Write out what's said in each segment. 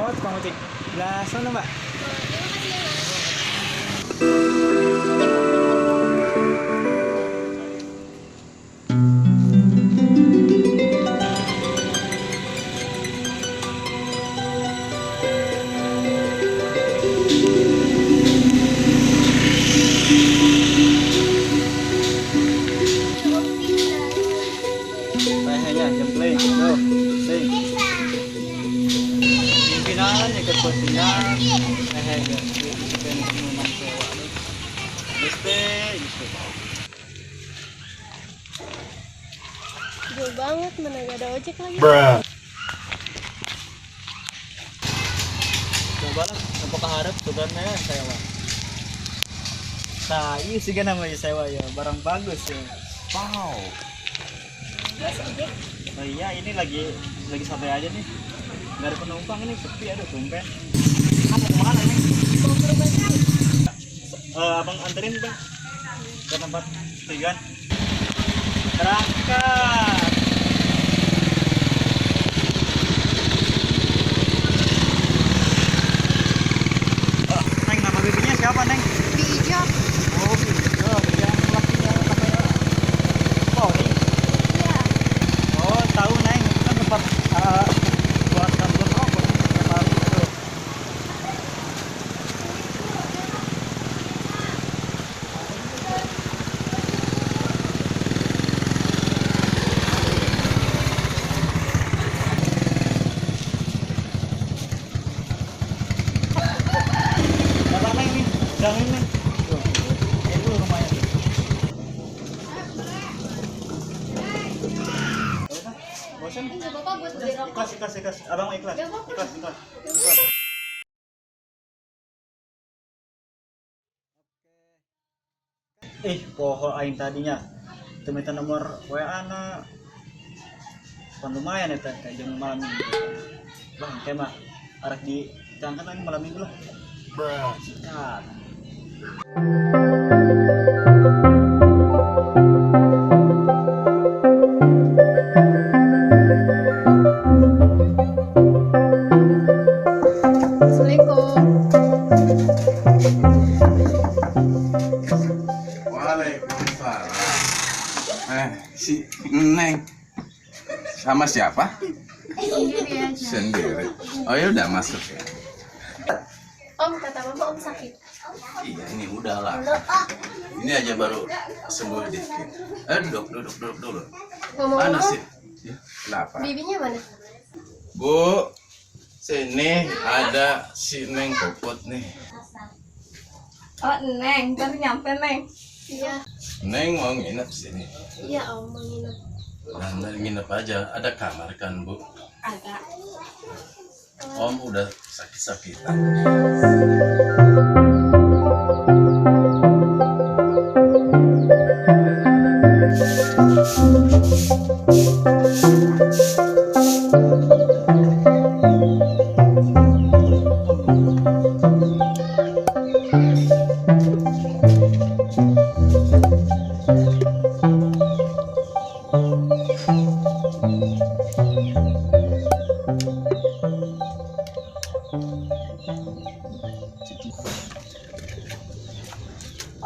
Oh, tukang ojek. Belah sana, Mbak. Terima kasih ya, Mas. Kayaknya jempleng, tuh, sing. Pimpinan ikut posisinya, ya, memang sewa nih. Listrik. Jauh banget, mana gak ada ojek lagi. Coba lah, apa keharap sebenarnya sewa. Nah, iya sih kan namanya sewa ya, barang bagus ya. Wow. Mas, ojek. Oh iya, ini lagi santai aja nih. Nggak ada penumpang ini, sepi, aduh tumben. Kamu mau kemana nih? Mau ke rumah sakit. Abang anterin bang ke tempat tujuan. Berangkat. Oh, Neng, nama bibinya siapa, Neng? Bijak. Oh, Bijak. Yang lakinya katanya Tony. Iya. Oh, tahu Neng, itu kan tempat buat kantor rokok tiap hari itu. Bapak Neng nih, jangan Neng. Tuh, itu rumahnya. Udah, bosan? Enggak apa-apa buat beli rokok. Ikhlas, ikhlas, ikhlas. Abang ikhlas. Gak apa-apa. Ikhlas, ikhlas. Gak apa-apa. Poho aing tadinya. Itu minta nomor WA na. Pan lumayan ya teh kayak jam malam minggu. Bang, kayak mah arek di cangkat lagi malam minggu lah. Sikat. Assalamualaikum. Waalaikumsalam. Si Neng sama siapa? Sendiri aja. Sendiri. Oh ya udah masuk ya. Om, kata mama om sakit. Iya ini udahlah. Ini aja baru sembuh dikit. Duduk dulu. Ngomong-ngomong, Mana sih? Ya, kenapa? Bibinya mana? Bu, sini ada si Neng Popot nih. Oh, Neng, baru nyampe, Neng. Iya. Neng mau nginep sini. Iya, Om mau nginep. Nah, nginep aja. Ada kamar kan, Bu? Ada. Om udah sakit-sakitan.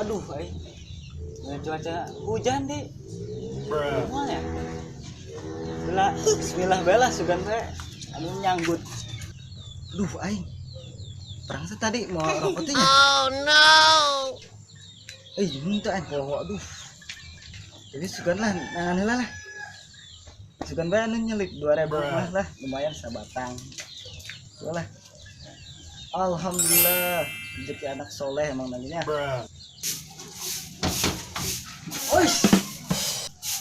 Aduh, cuaca hujan deh. Gimana ya? Bela, bismillah bela sugan teh. Anu nyanggut. Aduh, aing. Perang tadi mau rokok. Oh no. Minta aing bawa aduh. Jadi sugan lah, nangan heula lah. Sugan bae anu nyelip 2000 mah lah, lumayan sabatang. Lah. Alhamdulillah, rezeki anak soleh emang nantinya. Oish,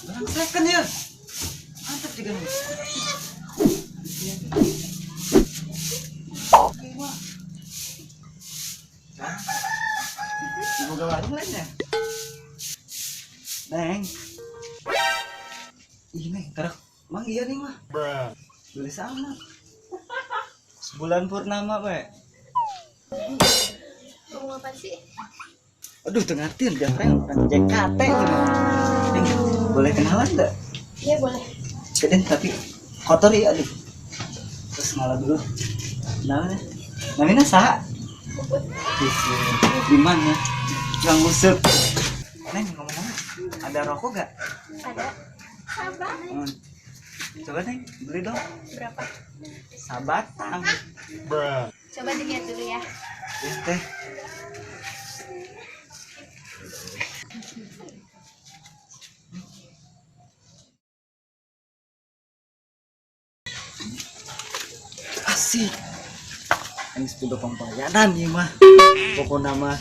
barang second ya, mantap juga nih. Ibu warung lainnya, Neng. Ih Neng, taruh, mang iya nih mah. Beli sama. Sebulan purnama, Pak. Ngomong apa sih? Aduh, tengatin dia orang JKT gitu. Neng, boleh kenalan enggak? Iya, boleh. Keden tapi kotor ya, aduh. Terus ngalah dulu. Namanya? Namanya saha? Puput. Di mana? Yang usep. Neng, ngomong-ngomong, ada rokok gak? Ada. Sabar. Coba Neng, beli dong. Berapa? Sabatang. Coba dilihat dulu ya. Ya, teh. Asik. Ini sepeda pembayaran nih mah. Pokoknya mah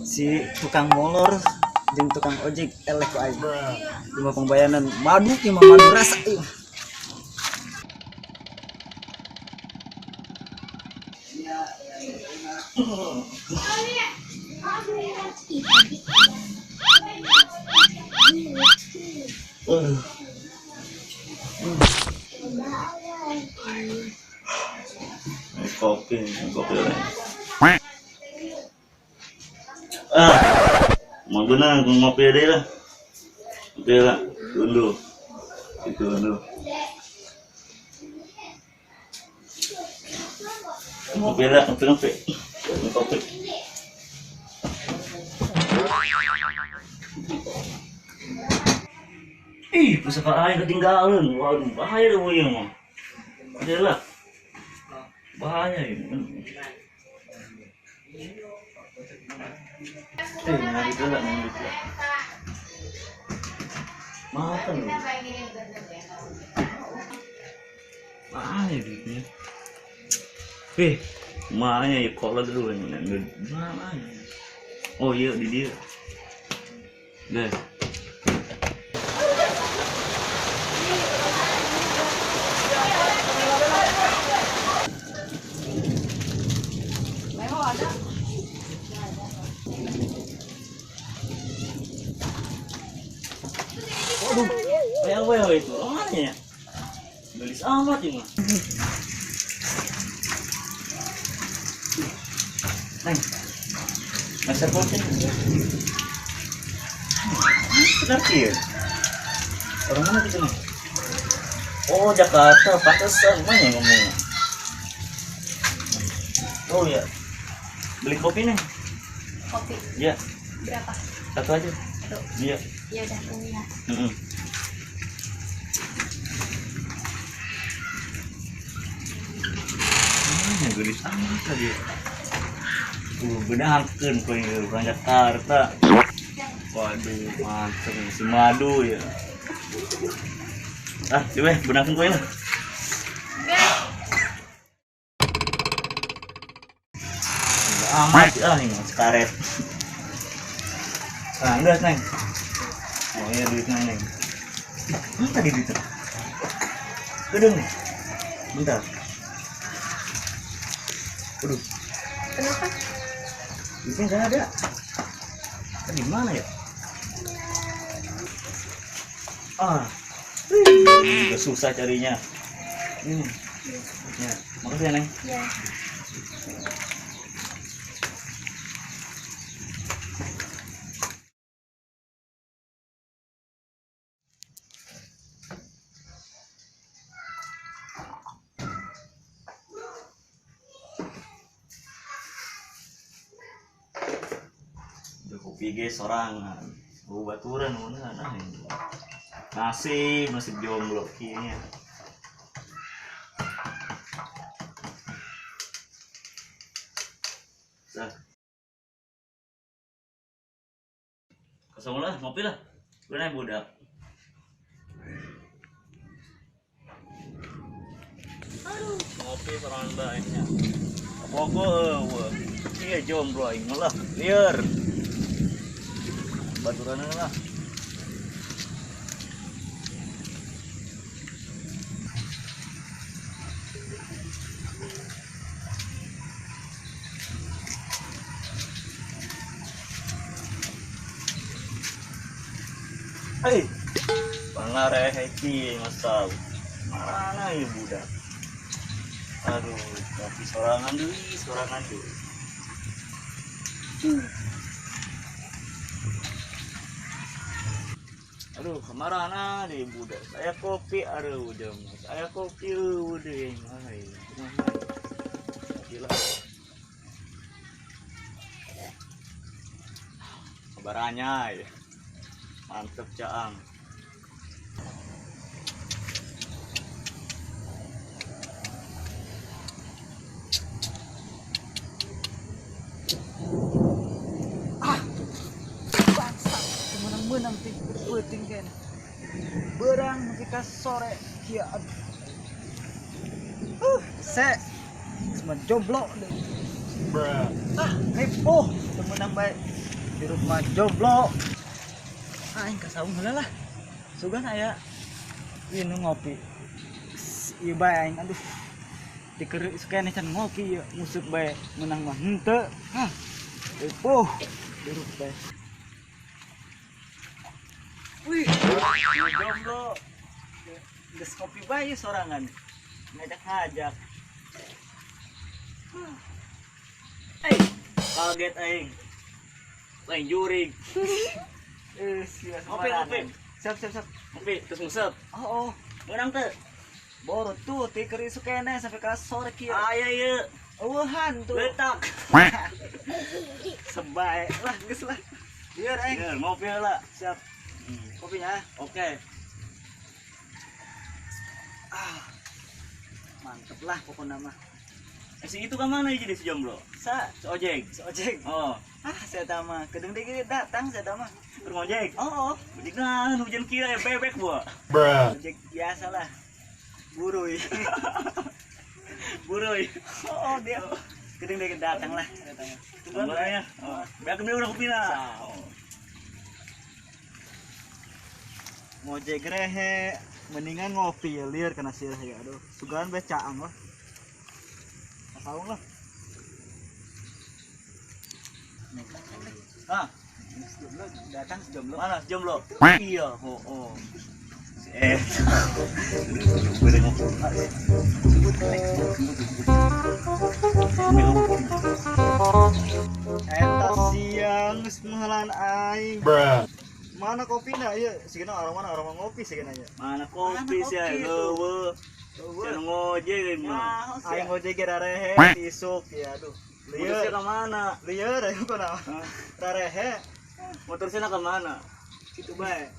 si tukang molor jeung tukang ojek elek ku aing. Lima pembayaran madu ieu mah madu rasa ieu. Kopi, kopi orang. Ah, mau benar ngopi deh lah. Oke lah, tunggu. Itu tunggu. Ngopi lah, ngopi ngopi. Kopi. Ih, pusaka aing ketinggalan. Waduh, bahaya deh ieu mah. Oke lah. Bahaya ini. Nah gitu lah, nah gitu lah. Makan loh. Bahaya duitnya. Mahanya ya kolor dulu ini. Mana? Oh iya di dia. Guys. Waduh, kayak itu orangnya ya? Gelis amat ini. Neng, master kopi. Ngerti ya? Orang mana gitu nih? Oh Jakarta, pantesan mana yang ngomongnya? Oh ya, beli kopi nih. Kopi? Iya. Berapa? Satu aja. Satu. Iya. Ya udah, ini ya. Mana gelis amat tadi. Bedakeun kowe orang Jakarta. Waduh, mantep si madu ya. Ah, coba bedakeun kowe lah. Amat ah ini sekaret. Ah, enggak, Neng. Oh iya duitnya, Neng. Mana tadi duitnya? Gedung nih. Bentar. Waduh. Kenapa? Duitnya nggak ada. Di mana ya? Ah, juga susah carinya. Ini. Ya, makasih ya, Neng. Iya. Kopi ge sorangan, baturan mana nah ini. Nasib nasib jomblo kayaknya. Dah. Kosong lah, ngopi lah. Gue naik budak. Aduh, ngopi sorangan baiknya. Pokok, iya jomblo aing lah, liar. Baturan lah. Hei, pangareh iki masau. Mana ya budak? Aduh, kopi sorangan deui, sorangan deui. Aduh, kemana deh budak? Saya kopi, aduh, udah mas. Saya kopi, udah, mana ya? Baranyai. Mantep caang. Ah. Bangsa, menang-menang ti peuting kene. Berang nepi ka sore kieu. Se semua jomblo deh. Ah, ripuh temenang bae di rumah jomblo. Aing ka saung heula lah. Sugan aya ieu nu ngopi. Ieu bae aing aduh. Dikeureuh suka can ngopi ieu nguseup bae menang mah henteu. Hah. Ripuh hirup bae. Wih, jomblo. Geus kopi bae sorangan. Ngajak-ngajak. Kaget aing. Lain jurig. Ngopi, ngopi. Siap, siap, siap. Ngopi terus nguseup. Oh, oh. Menang teu? Boro tuh ti keur isuk keneh sampai ka sore kieu. Aya ieu. Eueuhan tuh. Letak. Sebae lah geus lah. Biar aing. Biar ngopi lah. Siap. Kopinya. Oke. Ah. Mantep lah pokoknya mah. Si itu ke mana jadi si jomblo? Sa, Si ojek. si ojek. Oh, Ah, saya mah kedeng deui datang saya mah. keur ngojek. Oh, oh. Ojek nah, hujan kira ya bebek buah. Ojek biasa lah. Buruy. Buruy. Oh, dia. Kedeng deui datang lah saya mah. Tungguan ya. Oh. Biar kembali urang kupina. Ngojek rehe mendingan ngopi ya liar kena sirah ya aduh. Sugan bae caang lah. Saung lah. Ah, Jomblo datang si jomblo. mana si jomblo? Iya, oh, oh. Si Gue ngopi. Eta siang geus meuheulan aing. Mana kopina ieu? Sigana aroma aroma ngopi sigana nya. Mana kopi sih ya, leuweuh. Sia ngojek mah. Aing ngojek ge rarehe isuk ya aduh. Motor sia Lieur, ke mana? lieur aing kunaon. Rarehe Motor sia ke mana? kitu bae.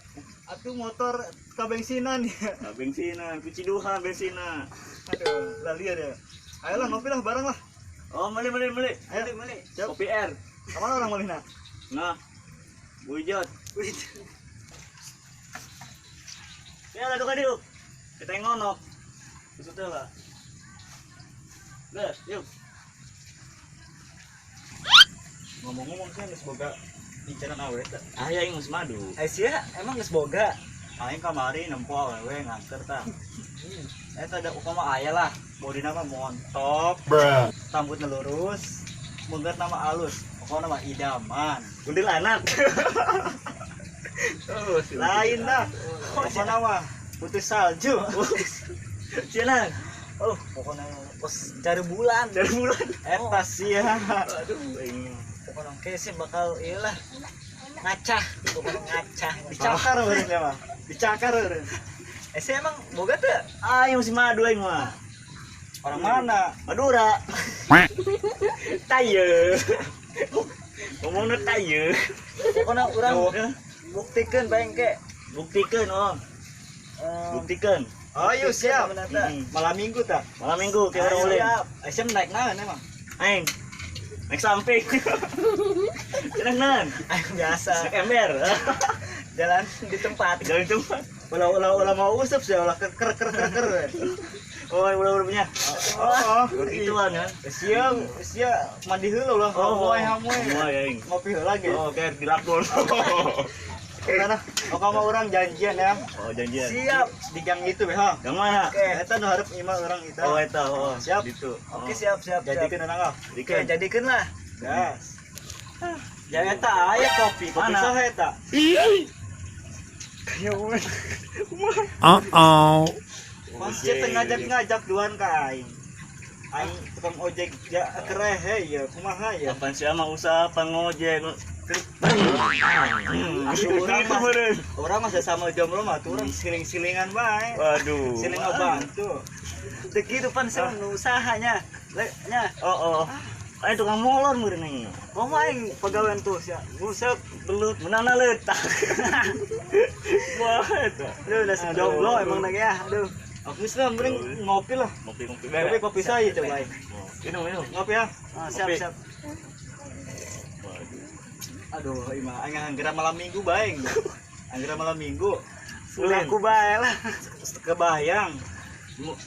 Atuh motor ka bensinan ya. Ka bensinan, kuciduhan bensinan. Aduh, lah lieur ya. Ayolah ngopi lah bareng lah. Oh, meli meli meli. Ayo meli. Siap. Kopi R. Kemana orang melina? Nah. Bujot. Ya lah duka diuk. Kita yang ngonok. Terus lah. Gas, yuk. Ngomong-ngomong sih geus boga incaran awewe teh. Ah ya geus madu. Eh sia emang geus boga. Aing kamari nempo awewe nganter tah. Eta ada upama aya lah. Bodina mah montok. Rambutnya lurus, munggar nama alus, pokoknya nama idaman. Kuntilanak. Oh, Lain dah. Pokoknya mah putih salju. Sia Oh, pokoknya pos cari bulan. Cari bulan. Eta sia. Aduh, aing. Pokoknya kayak sih bakal iyalah ngacah, pokoknya ngacah. Dicakar beureun mah. Dicakar beureun. Eh sih emang boga teu? Aing masih madu aing mah. Orang mana? Madura. Taye. Ngomongna taye. Pokoknya urang buktikeun bae engke. Buktikeun, oh. Buktikeun. Ayo siap. Malam minggu tak? Malam minggu kayak orang ulin. Siap. Aisyah naik naon emang? Aing. Naik samping. Cenah naon? Aing biasa. Naik ember. Jalan di tempat. Jalan di tempat. Ulah ulah ulah mau usap sih, ulah ker ker ker ker. Oh, ulah ulah punya. Oh, gituan kan. Sia sia mandi heula ulah. Oh, hamoy hamoy. Hamoy aing. Ngopi heula ge. Oh, kayak dilakon. Karena oh kamu orang janjian ya. Oh, janjian. Siap di gang itu be ha. Gang mana? Oke, eta nu hareup imah urang itu. Oh, eta. Oh, siap. Gitu. Oke, siap siap. Jadikeun urang ah. Jadikeun. Oke, jadikeun lah. Gas. Ya eta aya kopi, kopi saha eta? Kayak Uh-oh. Pas teu ngajak-ngajak duan ka aing. Aing tukang ojek ya kerehe ya kumaha ya. Kapan sia mah usaha pangojek. Orang mah sama jomblo mah tuh urang siling-silingan bae. Waduh. Siling ngebantu. Teu kitu pan sia nu usahanya. Nya. Oh oh. Aing tukang molor meureun aing. Komo aing pagawean tuh sia. Buset, belut menana letak. Wah, itu. Aduh, udah jomblo emang lagi ya. Aduh. Aku sih mending ngopi lah. Ngopi kopi kopi saya coba aing. Minum, minum. Ngopi ya. Ah, siap, Ngopi. siap. Aduh, ima aing anggera malam minggu bae. Anggera malam minggu. Ulah ku bae lah. Kebayang.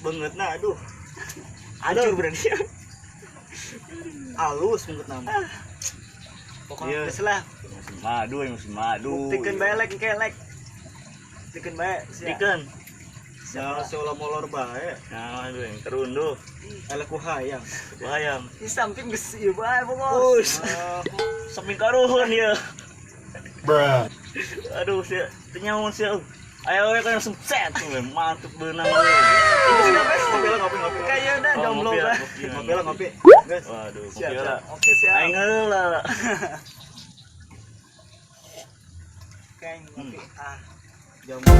Bangetna aduh. Hancur berarti. Alus banget nama. Pokoknya Iya. geus lah. Musim madu, yang musim madu. Buktikan bae lek engke lek. Buktikan bae sia. Buktikan. Nah, seolah molor bae. Nah, aduh yang terunduh. Elek ku hayang. Ku hayang. Di samping geus ieu bae pokok. Ush. Samping karuhun ya. Bruh. Aduh, sia. Tenyamun sia. Ayo we kan langsung set tuh, mantep beunang we. Ngopi lah, ngopi, ngopi. Kayak udah Oh, jomblo ngopi lah, bae. ngopi. Ngopi lah, ngopi. Guys. Waduh, Siap, ngopi lah. siap. Oke, siap. Aing heula. Kayak ngopi. Ah. Jomblo.